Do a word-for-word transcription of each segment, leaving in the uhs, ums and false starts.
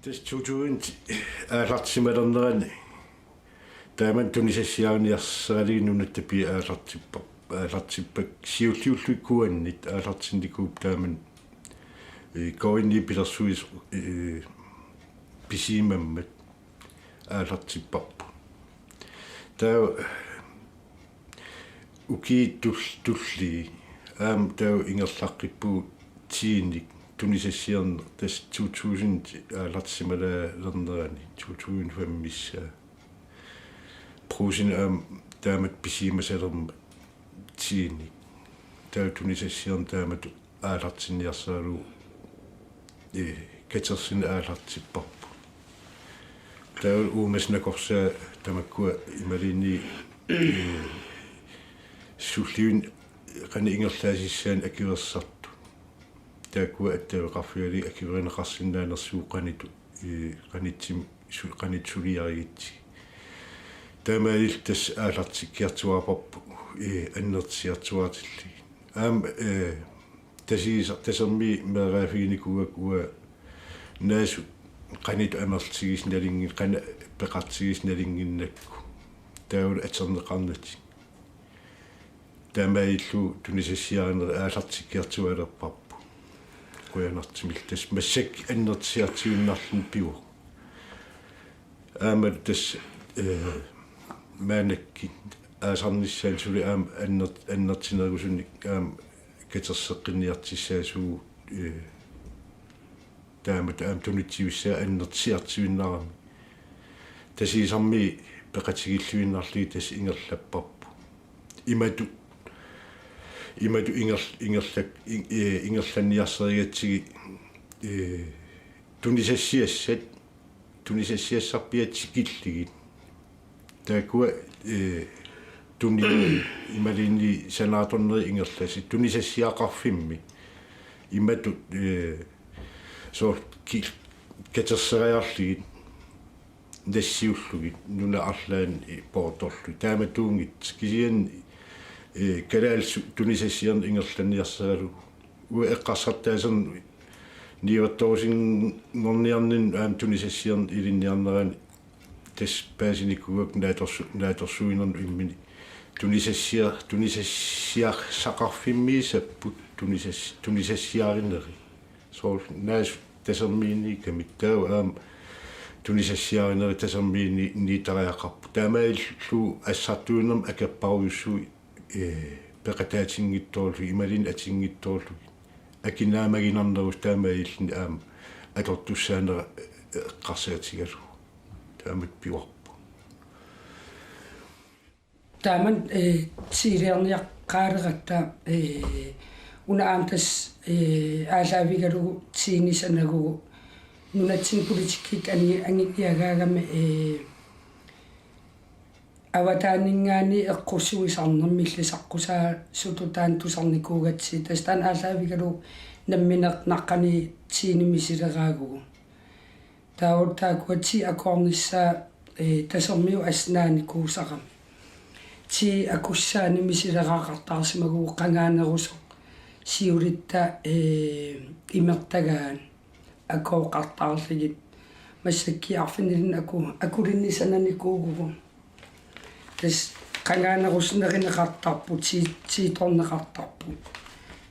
Tassa to tusind aallartissimalernerani taamani tunisassiariniarsalerlugit nunatta pia aallartippa-, aallartippakka siulliullugikuuanni aallartinnikuupput taamani, eh, K N-ip pilersuisoq, eh, pisimammat aallartipparput. Taava ukiut tul-, tullii aamma taava ingerlaqqippugut tiinik tunisassiarneq tassa to tusind aallartissimalernerani to tusind fem missaa. Brugsenip aamma taamatut pisimasalermat tiinik. Taava tunisassiarneq taamatut aallartinniarsaralugu, eh, katersineq aallartipparput. Taava uumasut nakorsaat tamakkua imaluunniit, eh, sullivimmik qanoq ingerlaasissaanik akuersartut. Taakkua attaveqarfigalugit akuerineqarsinnaanersugut qanoq, eh, qanoq su-, qanoq suliarigitsigit. Taamaalilluta tassa aallartikkiartuaarparput, eh, annertusiartuaartillugit. Aamma, eh, Tasiisa-, tasermik meeraaffiginikuuakka uanga naasut qanoq amerlatigisut nalunngi-, qanoq peqartigisut nalunnginnakku. Taavalu atorneqarnatik. Taamaalilluta tunisassiarinerit aallartikkiartuaalerparput. Qujanartumillu tassa massakkut annertusiartuinnarluni pivoq. Aamma tassa, eh, maannakkut aasarnissaanut suli aamma anner-, annertunerusunik aamma katerseqqinniartussaasugut, eh, taamatut aamma tunitsivissaa annertusiartuinnarami. Tasiisarmi peqatigilluinnarlugit tassa ingerlapparput. Imatut, imatut inger-, ingerlak-, in-, eh, ingerlanniarsarigatsigit, eh, tunisassiassat, tunisassiassarpiaat tikillugit. Taakkua, eh, tuni imaluunniit sanaartornerit ingerlasut tunisassiaqarfimmi. Imatut, eh, soorlu ki-, katerseriarlugit nassiullugit nunat arlaanni poortorlugit. Taamatuunngitsoq kisianni, eh, kalaallisut tunisassiarneq ingerlanniarsaralugu. Uanga eqqarsartaaserneq niuertorusunngorniarninni aamma tunisassiarneq ilinniarnerani tassa paasinikuuakka naatsorsu-, naatsorsuinermut imminut. Tunisassia-, tunisassiassaqarfimmiissapput tunisas-, tunisassiarinerit. Soorlu naasut tasermiinniikkamik taava aamma tunisassiarinerit tasermiinniittariaqarput. Taamaalilluta assartuinermut akapparujussuit, eh, peqataatinngitsoorlugit, imaluunniit atinngitsoorlugit. Akinaamaginarnerusut taamaalilluni aamma atortussaanera, eh, eqqarsaatigalugu. Taamatut pivarput. Taamani, eh, tiiliarniaqqaaleratta, eh, una aamma tassa, eh, aallaavigalugu tiinik sanagugu nunatsinni politikkikkut angi-, anguniagaagami, eh, avataaninngaanniit eqqussuisarnermilli saqqusaasutut taanna tusarnikuugatsigit. Tassa taanna aallaavigalugu nammineq naqqaniit tiinik misileraagugu. Taava taakkua ti akoornissaa, eh, tasermiup assingaanikuusarami. Ti akussaanik misileraqartarsimagugu qangaanerusoq siulitta, eh, imertagaat akooqartarlugit. Massakkut arfinilinnut aku-, akulinnik sananikuugugu. Tassa qangaanerusoq nerineqartarpoq, ti-, tiitorneqartarpoq.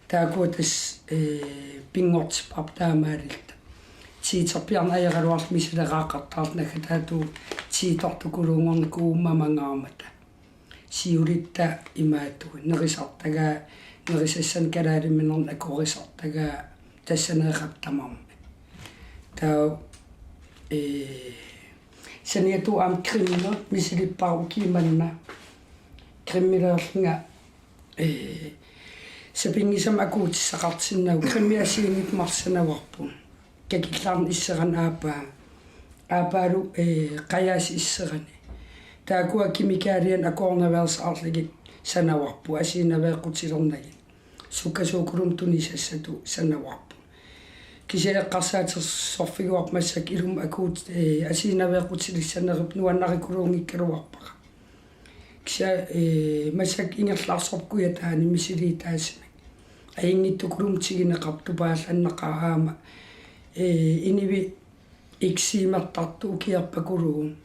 Taakkua tassa, eh, pinngortipparput taamaalilluta. Tiiterpiarneq ajorallarlugu misileraqartarluta naggataatigut tiitortukuluunngornikuuvoq mamangaarmata. Siulitta imaattugut nerisartagaat, nerisassanik kalaaliminernik akuerisartagaat tassaneeqqap tamarmi. Taava, eh, saniatigut aamma Krimmik misilippara ukiup manna. Krimmileerlunga, eh, sapinngisamik akuutissaqartinnagu. Krimmi assigiinngitsut marluk sanavarput. Kakillarneq isseranik aappaa. Aappaalu, eh, qajaasut isseranik. Taakkua kemikaalianik akoornaveersaarlugit sanavarput assigiinnaveeqqutilernagit. Sukkasuukulumi tunisassatut sanavarput. Kisianni eqqarsaatersorfigaarpara massakkut ilumut akuut, eh, assigiinnaveeqqutilissanerup nuannarikuluunngikkaluarpara. Kisianni, eh, massakkut ingerlaarsorput kujataani misiliitaasimagit. Ajunngitsukulumi tiguneqarpoq tupaallannaqaaq aamma, eh, inuit Eksimertartut ukiorpakuluupput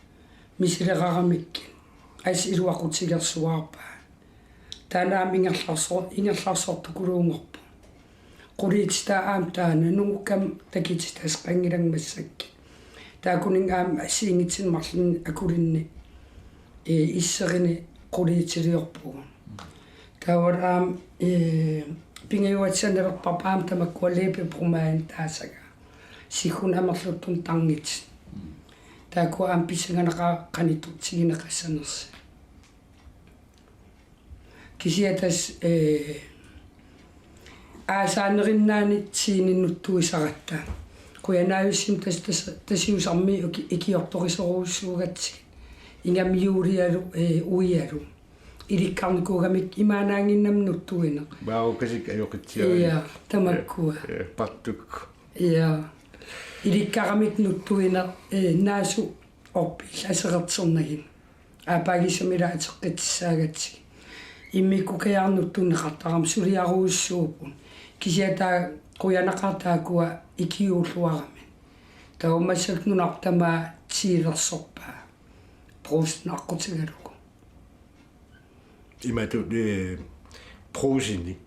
misileraramikkit, assut iluaqutigersuarpaat. Taanna aamma ingerlarso-, ingerlarsortukuluunngorpoq. Quliititaa aamma taanna nungukkama takutitassaqanngilanga massakkut. Taakkuninnga aamma assigiinngitsunik marlunnik akulinnut, ee, isserineq quliitiliorpugut. Taava aamma, ee, pingajuat sannalerparput aamma tamakkua læbepromaden taasaga. Siggunik amerluttumik tarnitsinni. Taakku aamma pissanganaqaaq qanoq tiguneqassanersut. Kisianni tassa, ee, aasaanerinnaanik tiinik nuttuisaratta. Qujanarujussuaq tassa, tassa, Tasiusarmi uki-, ikiortorisorujussuugatsigit. Ingammik juulialu, ee, uialu. Ilikkarnikuugamikku imaannaannginnami nuttuineq. Maarukasik ajoqitsiarami. Ja, tamakkua. Ja, ja, partukku. Ja. Ilikkaramik nuttuineq, ee, naasut orpillit aserorternerat. Aappaagisamik ila ateqqissaagatsigit. Immikkukajaarnut tunneqartarami suliarujussuupput. Kisianni taava qujanaqaaq taakkua ikiuulluaramik. Taava massakkut nunarput tamaat tiilersorpaa. Brugsenip aqqutigalugu. Imatut, ee, Brugsenip.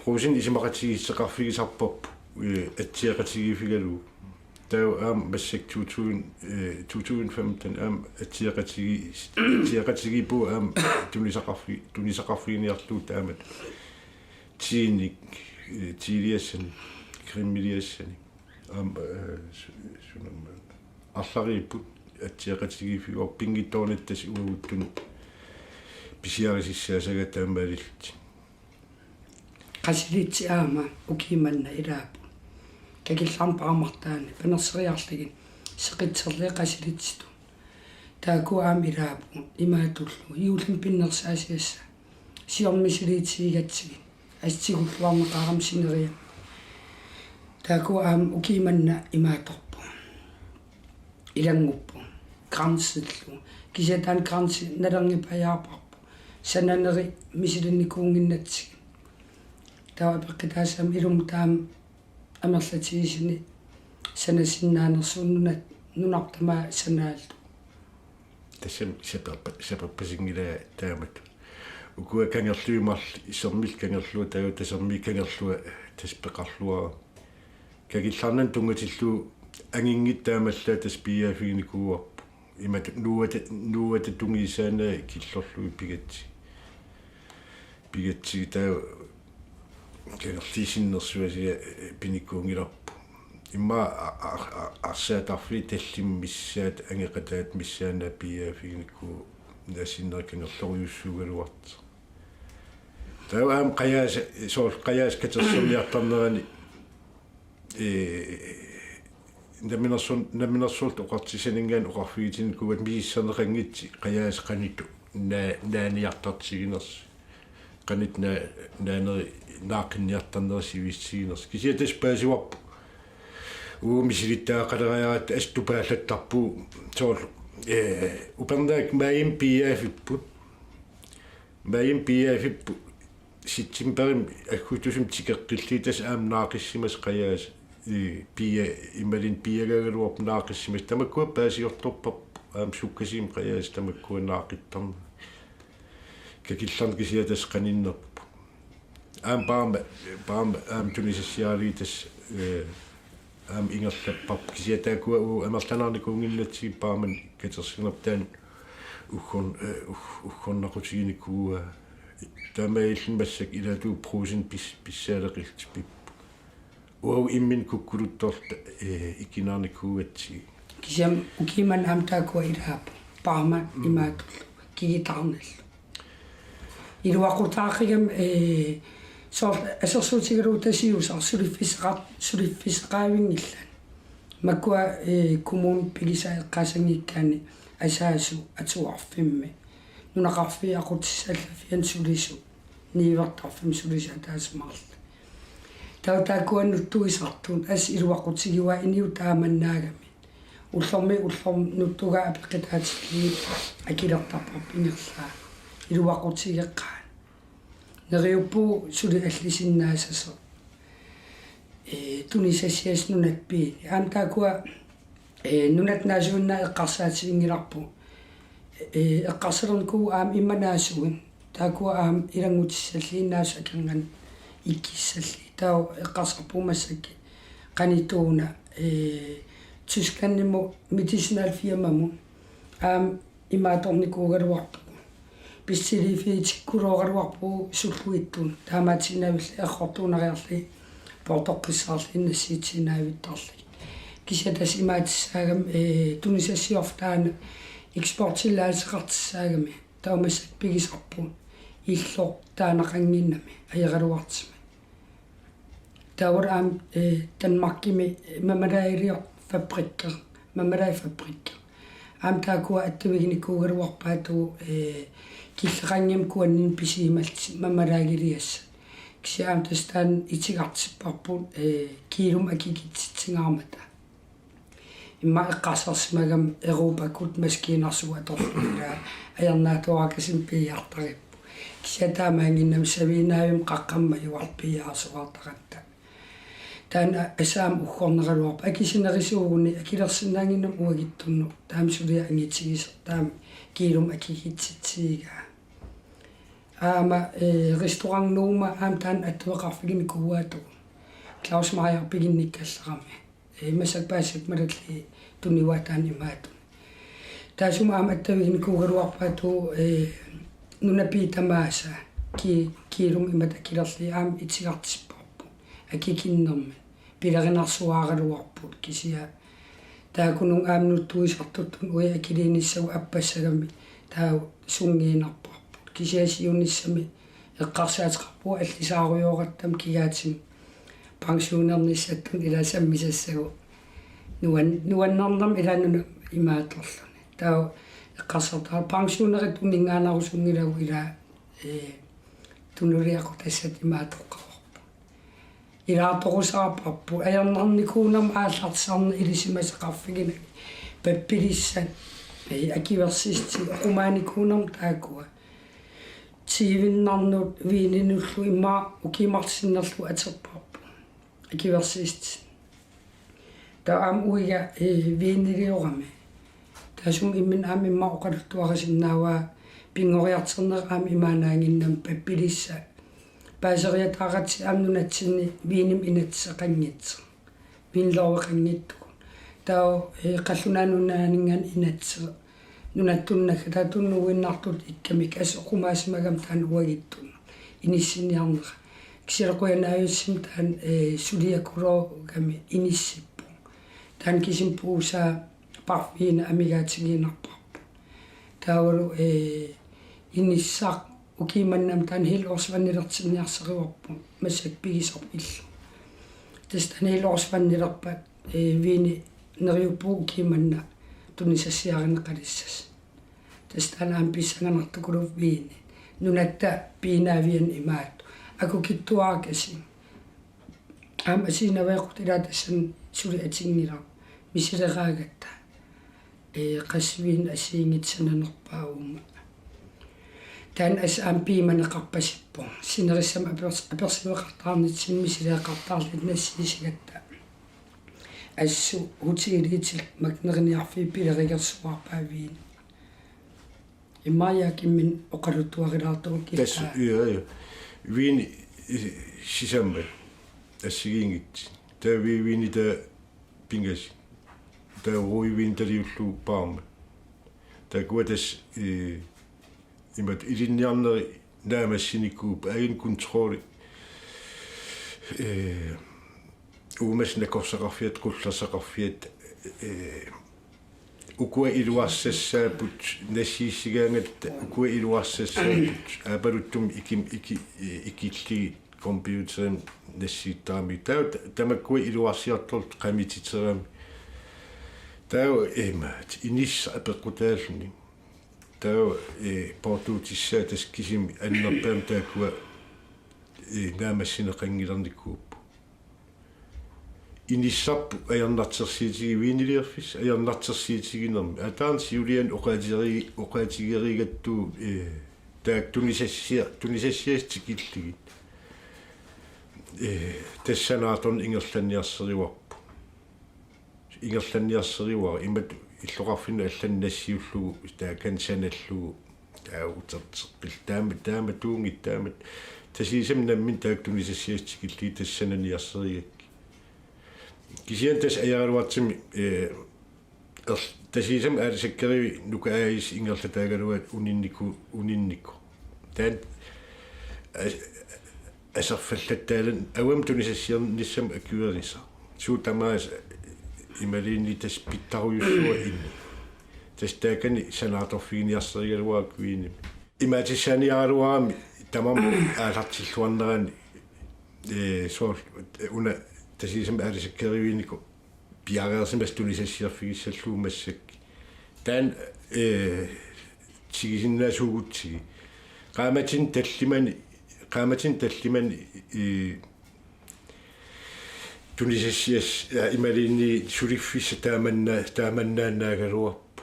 Brugsenip isumaqatigiissuteqarfigisarparput, ee, atsiaqatigiiffigalugu. Taava aamma massakkut to tusind, ee, to tusind femten aamma atsiaqatigi-, atsiaqatigiippugut aamma tunisaqarfi-, tunisaqarfiginiarlugu taamatut. Tiinik, ee, tiiliassanik, cremeliassanik. Aamma, ee, su-, sunamma. Arlariipput atsiaqatigiiffigaarput pinngitsoornata tassa uagutsinnut pisiarisussaassagaa taamaalillutik. Qasilitsit aamma ukiumanna ilaapput. Kakillarneq paarmartaani panerseriarlugit seqitserlugit qasilitsitut. Taakku aamma ilaapput imaatullu juullimi pinnersaasiassaat. Siorna misiliitigigatsigit. Assut tigulluarneqarami sineriak. Taakku aamma ukiumanna imaattorput. Ilanngupput. Kransillu. Kisianni taanna kransi nalornipajaarparput. Sananerit misilinnikuunnginnatsigit. Taava apeqqutaassammat ilumut taama amerlatigisuni sanasinnaanersugut nuna-, nunarput tamaat sanaallugu. Tassami saperpa-, saperpasinngilaat taamatut. Ukua kangerlui marluk, sermillu kangerlua, taava tasermillu kangerlua, tassa peqarluarami. Kakillarnani tunngatillugu anginngitsoq taamaallaat tassa piiaaffiginikuuarput. Imatut nuuata, nuuata tungiusaannaat killorlugit pigatsigit. Pigatsigit taava kangerluup sinnersuusiaq, ee, pinikuunngilarput. Immaqa a-, a-, a-, arsaatarfiit tallimat missaat angeqataata missaannaat piiaaffiginikuuarput, nassinneri kangerlorujussuugaluartoq. Taava aamma qajaasa-, soorlu qajaasat katersorniartarnerani, ee, namminersorn-, namminersorlutik oqartussaninngaanniit oqarfigitinnikuugatta misissorneqanngitsut qajaasat qanoq naa-, naaniartartiginersut. Qanoq naa-, naaneri-, naaqqinniartarnerat sivisutiginersut. Kisianni tassa paasivarput. Uagut misilittagaqaleriaratta assut tupaallattarpugut soorlu, ee, Upernavik maajimi piiaaffipput. Maajimi piiaaffipput septemberimi aggustusimi tikeqqillugit tassa aamma naaqqissimasut qajaasat, ee, piia-, imaluunniit piiagaagaluarput naaqqissimasut, tamakkua paasiortorparput aamma sukkasuumik qajaasat tamakkua naaqqittarnerat. Kakillarneq kisianni tassa qaninnerpoq. Aamma paarma, paarma aamma tunisassiaralugit tassa, ee, aamma ingerlapparput. Kisianni taakkua uagut amerlanaarnikuunnginnatsigit paarmani katersinerput taanna uggorn-, ee, ug-, uggornaqutiginikuuaa. Taamaalilluni massakkut ilaatigut Brugsenip pis-, pissaaleqillutik pipput. Uagut imminut kukkuluttorluta, ee, ikkunarnikuugatsigit. Kisianni ukiumanna aamma taakkua ilaapput. Paarma Mm. imaattorlu. Kigutaarnillu. Iluaqutaaqigami, ee, soorlu assersuutigalugu Tasiusaq suliffissaqar-, suliffissaqavinngillat. Makkua, ee, kommunip pigisat eqqaasanngikkaanni Asaasu Atuarfimmi. Nunaqarfiit aqutsisut allaffianni sulisut. Niuertarfimmi sulisut ataaseq marluk. Taava taakkua nuttuisartut assut iluaqutigivaa inuit taamannaagami. Ullormiit ullormut nutsugaa apeqqutaatillugit akilertarparput ingerlaannaq. Iluaqutigeqqaanni. Neriuppugut suli allisinnaassasoq. Ee, tunisassiassat nunat piini. Aamma taakkua Ee, nunatta naasuinnaq eqqarsaatiginngilarput. Ee, eqqarsalernikuuvugut aamma immaqa naasuinnaq. Taakkua aamma ilanngutissallugu naasut akornanni ikkissallugu. Taava eqqarsarpugut massakkut qanoq ituuna, ee, Tysklandimut medicinalfirmamut aamma imaattornikuugaluarpugut. Pissutigiiffigitikkulooraluarpugut sulluittut. Taamaatiinnavillugu errortuuneriarlugit poortoqqissaarlugit nassiussiinnaavittarlugit. Kisianni tassa imaatissaagami, ee, tunisassiorfik taanna eksportilaaseqartissaagami. Taava massakkut pigisarput illoq taanaqannginnami ajoraluartumik. Taava aamma, ee, Danmarkimi mamalaaliorfabrikker, mamalaalifabrikker. Aamma taakkua attaviginikuugaluarpaatigut, ee, killeqanngimmat kuanninnut pisigimallutik mamalaagiliassat. Kisianni aamma tassa taanna itigartipparput, ee, kiilumut akikitsitsingaarmata. Immaqa eqqarsarsimagama Europakut maskiinarsuaq atorlugu ilaa ajornartorujussuarmik piiartaripput. Kisianni taamaannginnami saviinaavimmi qaqqammajuarluni piiarsuartaratta. Taanna aamma uggorneraluarpoq. Akisunerisuuguni akilersinnaannginnami uaguttunnut. Taama suliaq angitigisoq taama kiilumut akikitsitsigaa. Aamma, ee, restaurant Noma aamma taanna attaveqarfiginikuuaatigut. Claus Meyer piginnikkallarami. Ee, massakkut paasisakka malillugit tunivaat taanna imaattoq. Taassuma aamma attaviginikuugaluarpaatigut, ee, nunapit tamaasa ki-, kiilumut imatut akilerlugu aamma itigartipparput. Akikinnermik. Pilerinarsuaaraluarput kisianni. Taakkununnga aamma nuttuisartuttut uagut akiliinissagut appassagami taava sungiunarparput. Kisianni siunissami eqqarsaateqarpugut allisaarujooratta kigaatima pensionernissatta ilaa sammisassagut nuan-, nuannernermik ilaa nunap imaattorluni. Taava eqqarsartara pensionerit uninngaannarusunngilagut ilaa, ee, tunuliaqutassat imaattoqarpoq. Ilaartorusaarparput ajornarnikuunermut aallartisarneq ilisimasaqarfiginagit. Pappilissat, ee, akuersissutit oqumaanikuunermut taakkua. Tiivinnarnut viininullu immaqa ukiut marluk sinnerlugit atorparput. Akuersissutit. Taava aamma uiga, ee, viiniliorami. Taassuma imminut aamma immaqa oqaluttuarisinnaavaa pinngoriartornera aamma imaannaannginnami pappilissat. Paaseriataaratsigu aamma nunatsinni viinimik inatsiseqanngitsoq. Vinloveqanngitsugut. Taava, ee, qallunaat nunaanninngaanniit inatsiseq. Nunatta tunniukkatta tunnuinnartut ikkamik assut oqumaasimagami taanna uaguttunnut inissinniarnera. Kisianni qujanaajussuarmik taanna, ee, suliakuloorugami inissippoq. Taanna kisimi puusaa parfiineq amigaatigiinnarparput. Taavalu, ee, inissaq ukiumanna aamma taanna helårsvandilertinniarsarivarput massakkut pigisarput illu. Tassa taanna helårsvandilerpat, ee, viini neriuppugut ukiumanna tunisassiarineqalissasoq. Tassa taanna aamma pissanganartukuluuvoq viini. Nunatta piinaavianut imaattoq. Akukitsuarakasiit. Aamma asiinnaveeqqut ilaa tassani suli atunngilara. Misileraagatta. Ee, qassit viinit assigiinngitsut sananerpaat uuma. Taanna assut aamma piumaneqarpasippoq. Sinerissami apers-, apersueqartarnitsinni misileeqartarlutik nassiussigatta. Assut hotelitut markneriniarfiit pilerigersuarpaat viinit. Immaqa Joachimimit oqaluttuarilaartugut. Tassa, killaa. Ja, ja. Viinit, ee, sisamat assigiinngitsut. Taava viinit taava pingasut. Taava rødvin taliullugu parma. Taakkua tassa, ee, imatut ilinniarneri naammassinikuupput, egenkontrolli. Ee, uumasut nakorsaqarfiat, qullersaqarfiat, ee, ukua iluarsassaapput, nassiussigaangatta ukua iluarsassaapput, aappaluttumik ikim-, iki-, ee, ikillugit computerimik nassiuttaramigit. Taava ta-, tamakkua iluarsiartortut qamititeramik. Taava imaattoq inissaq apeqqutaalluni. Taava, ee, poortuutissaat tassa kisimi annerpaamik taakkua, ee, naammassineqanngilernikuupput. Inissarput ajornartorsiutiginermi, viiniliorfissaq ajornartorsiutiginermi. Ataani siuliani oqaatigeri-, oqaatigereeratsigit, ee, taakku tunisassia-, tunisassiassat tikillugit. Ee, tassa sanaartorneq ingerlanniarsarivarput. ingerlanniarsarivaat, imatut illoqarfinnut allanut nassiullugu, taakani sanallugu, taava uterteqqillugu, taama, taamatuunngitsoq, taama Tasiisami nammineq taakku tunisassiassat tikillugit tassa sananiarsarigakkit. Kisianni tassa ajoraluartumik, eh, er-, Tasiisami aalisakkerivik Nuka A/S ingerlataagaluartoq uninniku-, uninnikoq. Taanna as-, aserfallattaalermat avammut tunisassiornissamut akuerisaq. Suut tamaasa imaluunniit tassa pitsarujussuaq inni. Tassa taakani sanaartorfiginiarsarigaluarakku iinimi. Imaatissaaniaraluarami tamarmik aallartilluarnerani, eh, soorlu una Tasiisami aalisakkeriviunikut piareersimasoq tunisassiorfigissallugu massakkut. Taanna, eh, tigusinnaasuugutsigit. Qaammatini tallimani, qaammatini tallimani, eh, tunisassias-, eh, imaluunniit suliffissaq taamanna-, taamannaannaagaluarpoq.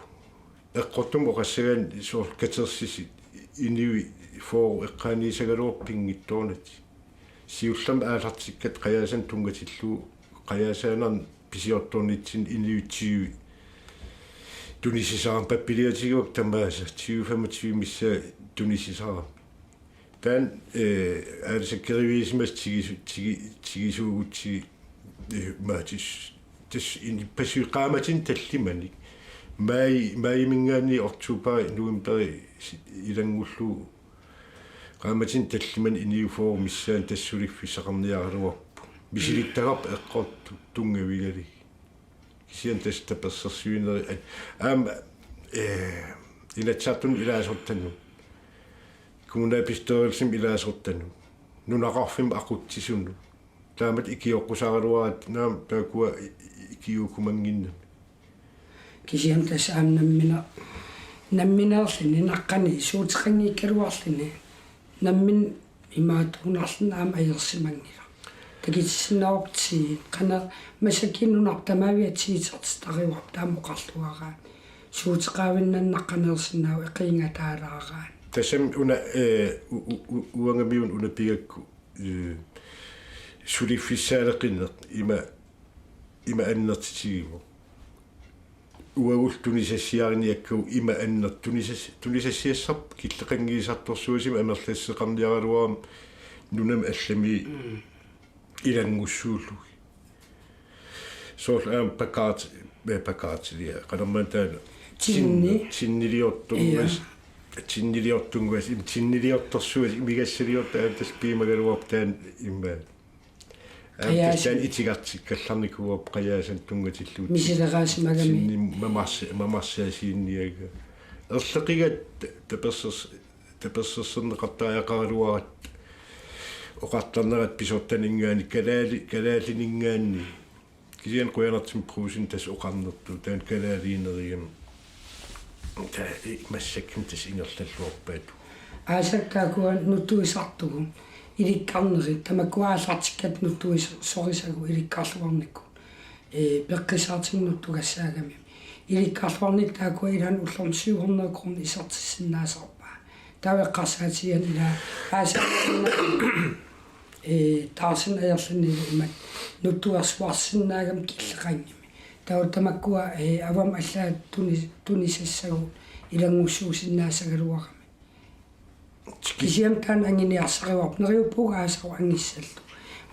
Eqqortumik oqassagaanni soorlu katersusi inuit fyrre eqqaaniissagaluarput pinngitsoornatik. Siullermik aallartikkatta qajaasanut tunngatillugu, qajaasaanarni pisiortornitsinni inuit tyve tunisisarami, pappiliatigut tamaasa tyve femogtyve missaat tunisisarami. Taanna, eh, aalisakkeriviusimasoq tigisu-, tigi-, tigisuugutsigit, eh, maatis-, tassa inuppassuit qaammatini tallimani. Maj-, majimiingaanniit oktober, november si-, ilanngullugu. Qaammatini tallimani inuit fyrre missaanni tassa suliffissaqarniaraluarpoq. Misilittagarput eqqortut tunngavigalugit. Kisianni tassa tapersersuinerit an-, aamma, eh, Inatsisartunut ilaasortanut, kommunalbestyrelsimi ilaasortanut, nunaqarfimmut aqutsisunut. Taamatut ikioqqusaraluaratta, naamik, taakkua i-, i-, ikiuukkumannginnami. Kisianni tassa aamma nammine-, nammineerluni naqqani suuteqanngikkaluarluni. Nammineq imaattuunnarluni aamma ajorsimanngilaq. Takutissinnaavara tii, qanoq massakkut nunarput tamaviat tiitertitarivarput taama oqarluaraanni. Suuteqavinnaannaq qaneersinnaavoq eqiingataalaaraanni. Tassami una, eh, u-, u-, u-, uangamiuna una pigakku, eh, suliffissaaleqineq ima, ima annertutigivoq. Uagullu tunisassiariniakkagut ima annertut tunisas-, tunisassiassarput killeqanngiisartorsuusimavoq amerlassuseqarniaraluarmat nunami allami Mm. ilanngussuullugit. Soorlu aamma pakaat-, eh, pakaatilia. Qanormaanna taanna Tinni. Tin-, tinniliortunngua-, Ia. Tinniliortunngua-, im-, tinniliortorsuusoq imigassaliortoq aamma tassa piumagaluarpoq taanna immaqa. Aamma Qajaasat. Tassa taanna itigartikkallarnikuuarput qajaasanut tunngatillugu. Misileraasimagamik. Tinni mamarsi-, mamarsaasiinniagaa. Erleqigatta tapersers-, tapersersorneqartariaqaraluaratta oqartarneratta pisortaninngaanniit kalaali-, kalaallininngaanniit. Kisianni qujanartumik Brugsenip tassa oqarnertut taanna kalaaliunerugami. Taava i-, massakkut tassa ingerlalluarpaat. Aasaq taakkua nutsuisartugut ilikkarnerit, tamakkua aallartikkatta nutsuis-, sorisagut ilikkarluarnikut. Eh, peqqissaartumik nutsugassaagami. Ilikkarluarnikkut taakkua ilaanni ullormut syv hundrede kroner isertissinnaasarpaat. Taava eqqarsaatigaanni ilaa aasaq eh, taarsineq ajorluni imatut nutsuersuarsinnaagamik killeqanngimmat. Taava tamakkua, eh, avammut allaat tuni-, tunisassagut ilanngussuusinnaasagaluaramik. Kisianni taanna anguniarsarivarput neriuppunga aasaq angissallugu.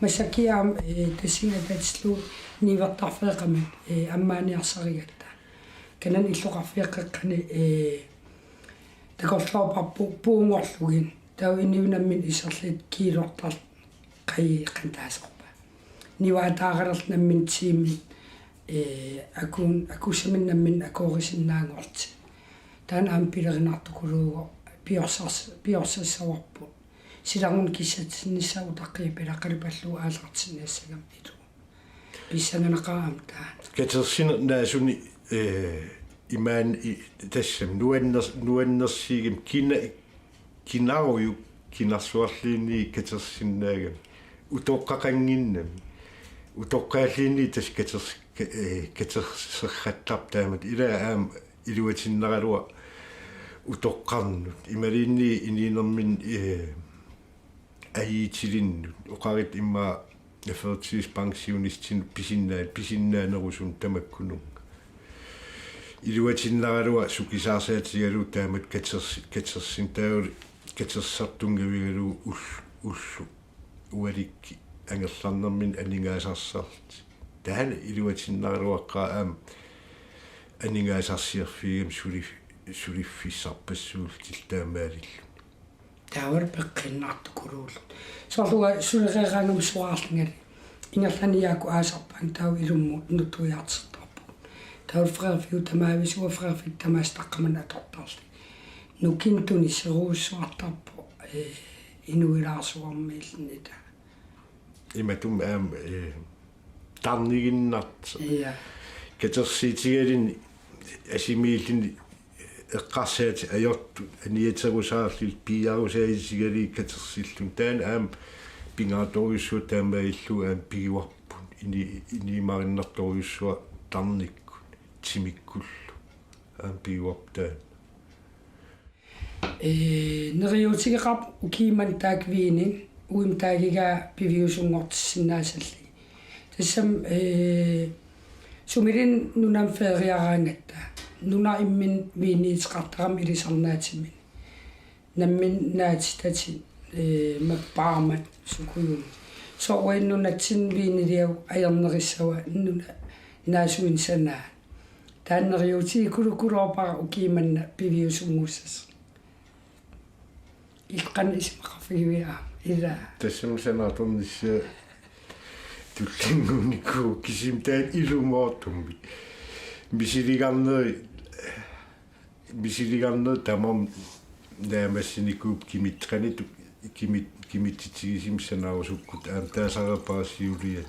Massakkut aamma, eh, tassunga atatillugu niuertarfeeqqamik, eh, ammaaniarsarigatta. Kanani illoqarfiup qeqqani, eh, takorloorparput puunngorlugit. Taava inuit namminneq iserlutik kiilortarlutik qajii qantaasarpaat. Niuaataaralerlutik namminneq tiimit, eh, akuun-, akuussaminnik namminneq akuerisinnaanngorlutik. Taanna aamma pilerinartukuluuvoq piorsars-, piorsassavarput. Silaruna kissatsinnissaa utaqqiipilaqqalipallu aallartinniassagami ilu. Pissanganaqaaq aamma taanna. Katersineq naasuni, eh, imaani i-, tassami nuanner-, nuannersuugami kina-, kinarujuk kinarsuarluunniit katersinnaagami. Utoqqaqannginnami. Utoqqaalluunniit tassa katers-, ka-, eh, katerserrattarpoq taamatut. Ilaa aamma iluatinnaraluaq utoqqarnut. Imaluunniit inuunerminni, eh, ajuutilinnut. Oqarit immaqa førtidspensionistitut pisinnaa-, pisinnaanerusunut tamakkununnga. Iluatinnaraluaq sukisaarsaatigalugu taamatut katersi-, katersineq taavalu katersisartunngavigalugu ul-, ullut ualikkut angerlarnerminni aningaasarsarlutik. Taanna iluatinnaraluaqqaaq aamma aningaasarsiorfigigami suli-, suliffissarpassuullutillu taamaalilluni. Taavalu peqqinnartukuluullutik. Soorlu uanga sulereeraangama soraarlungali ingerlaannaq Jaaku aasarpaannga taava ilummut nutsuiartortarpugut. Taavalu freerfiup tamaavisa uanga freerfitta tamaasa taqqamani atortarlunga. Nukinnik tuniserujussuartarpoq, ee, inuilaarsuarmiilluni taava. Imatut aamma, ee, tarniginnartoq. Ja. Katersiitigaluni asimiilluni eqqarsaatit ajortut aniaterusaarlugit piiarusaarutigalugit katersilluni. Taanna aamma pingaartorujussuaq taamaalillugu aamma pigivarput. Ini-, inuumarinnartorujussuaq tarnikkut timikkullu. Aamma pigivarput taanna. Ee, neriuutigeqaaq ukiumut taakku viinit, ukiumut taakku piviusunngortissinnaasallugit. Tassami, ee, sumiluunniit nunamut feeriaraangatta. Nunap imminut viiniuteqartarami ilisarnaatiminut. Nammineq naatitatit, ee, mappaarmat sukujummik. Soorlu uani nunatsinni viiniliagut ajornerissavara nunap naasuinik sanaat. Taanna neriuutigeqalukuluarpara ukiumanna piviusunngussasoq. Illit qanoq isumaqarfigiviuk aamma? Ilaa. Tassami sanaartornissaa tullinnguunikuuvoq kisimi taanna ilumoortumik. Misiligarneri, misiligarneri tamarmik naammassinikuupput kimitseqanitu, kimit-, kimitsitsigisumik sanaarusukkutta aamma taasareerpara siuliani.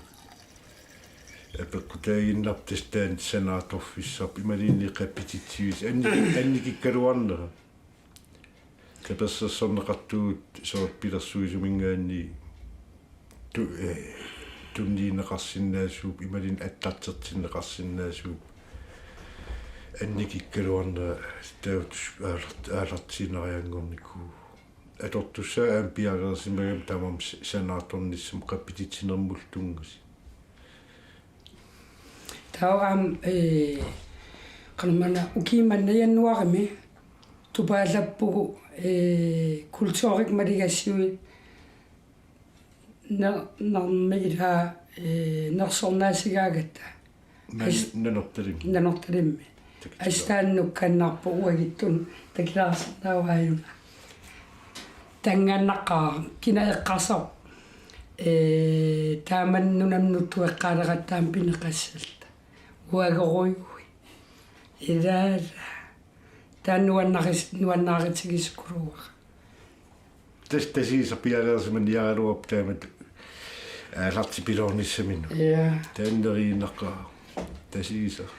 Apeqqutaaginnarpoq tassa taanna sanaartorfissarput imaluunniit qappititsivisoq anni-, annikikkaluarnera. Tapersersorneqartugut soorlu pilersuisuminngaanniit tu-, ee, tunniunneqarsinnaasuupput imaluunniit attartertinneqarsinnaasuupput annikikkaluarnera taava aalart-, aallartiinnarianngornikuuvoq. Atortussaavoq aamma piareersimagami tamarmik s-, sanaartornissamut qappititsinermullu tunngasut. Taava aamma, ee, qanormaanna ukiumut manna januaarimi tupaallappugut, ee, kulturikkut maligassiuit ner-, nermi ilaa, ee, nersornaasigaangatta. Nan-, As-, Nanortalimmi. Nanortalimmi. Takitila. Assut taanna nukkaannarpoq uagutsinnut takilaarsinnaavaa una. Tanngaannaqaaq kina eqqarsarpoq. Ee, taamani nunami nutsueqqaaleratta aamma pineqassalluta. Uagorujuit. Ilaala. Taanna nuannaris-, nuannaarutigisukuluuara. Tassa Tasiusaq piareersimaniaraluarpoq taamatut aallartipiloornissaminut. Ja. Taanna neriinnaqaaq. Tasiusaq.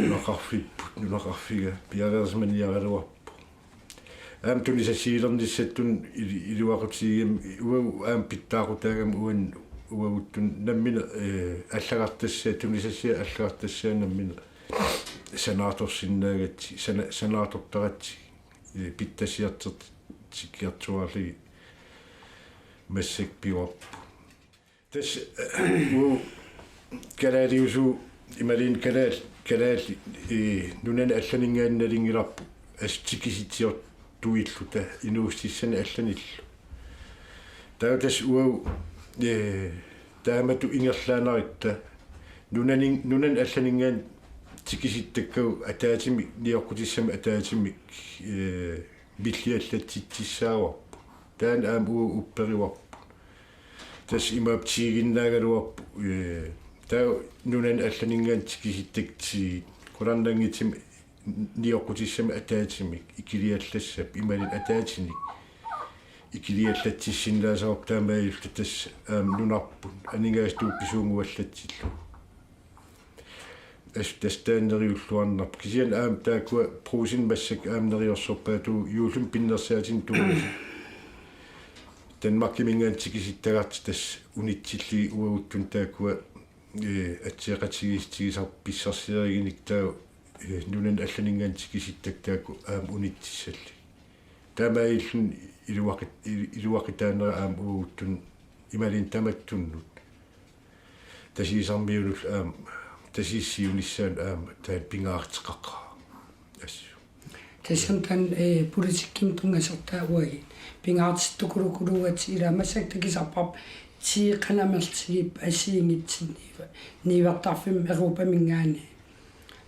Nunaqarfipput, nunaqarfiga piareersimaniaraluarpoq. Aamma tunisassiilernissattunut ilu-, iluaqutigigami uagut aamma pitsaaqutaagami uan-, uagutsinnut nammineq, ee, allagartassaat, tunisassiat allagartassaat nammineq sanaartorsinnaagatsigit, sana-, sanaartortaratsigu, ee, pitsassiartortikkiartuaarlugit massakkut pivarput. Tassa, ee, uagut kalaaliusugut imaluunniit kalaal-, kalaallit, ee, nunani allaninngaanniit nalunngilarput assut tikisitsiortuilluta inuussutissanik allanillu. Taava tassa uagut, ee, taamatut ingerlaannarutta nunanin-, nunani allaninngaanniit tikisittakkagut ataatsimik, nioqqutissamik ataatsimik, ee, milliallatsitsissaavarput. Taanna aamma uagut upperivarput. Tassa imaappoq tiiginnaagaluarpoq, ee, taava nunani allaninngaanniit tikisittakkagut qularnanngitsumik nioqqutissamik ataatsimik ikiliallassapput imaluunniit ataatsinik ikiliallatsissinnaassavarput taamaalilluta tassa aamma nunarput aningaasat tuuppisuunnguallatsillugu. Assut tassa taanna neriulluarnarpoq. Kisianni aamma taakkua Brugsenip massakkut aamma neriorsorpaatigut juullimi pinnersaatinik tunngasut Danmarkiminngaanniit tikisittagartik tassa unitsillugit uagutsinnut taakkua, ee, atsioqatigiissutigisarput pissarsiarigineq taava, ee, nunani allaninngaanniit tikisittakkat taakku aamma unitsissallugit. Taamaalilluni iluaqut-, ilu-, iluaqutaanera aamma uagutsinnut Imaluunniit tamattunnut Tasiusarmiunullu aamma, Tasiusaq siunissaanut aamma taanna pingaarteqaqaaq. Assut. Tassami taanna, eh, politikkimut tunngasortaa uagut pingaartittukuluukuluugatsigit, ilaa, massakkut takusarparput ti qanoq amerlatigippat assigiinngitsut niua-, niuertarfimmut Europaminngaanniit.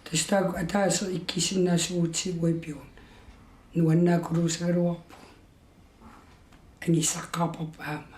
Tassa taakku ataaseq ikkussinnaasugut uagut piun. Nuannaakuluusagaluarpugut. Angusaqqaarparput aamma.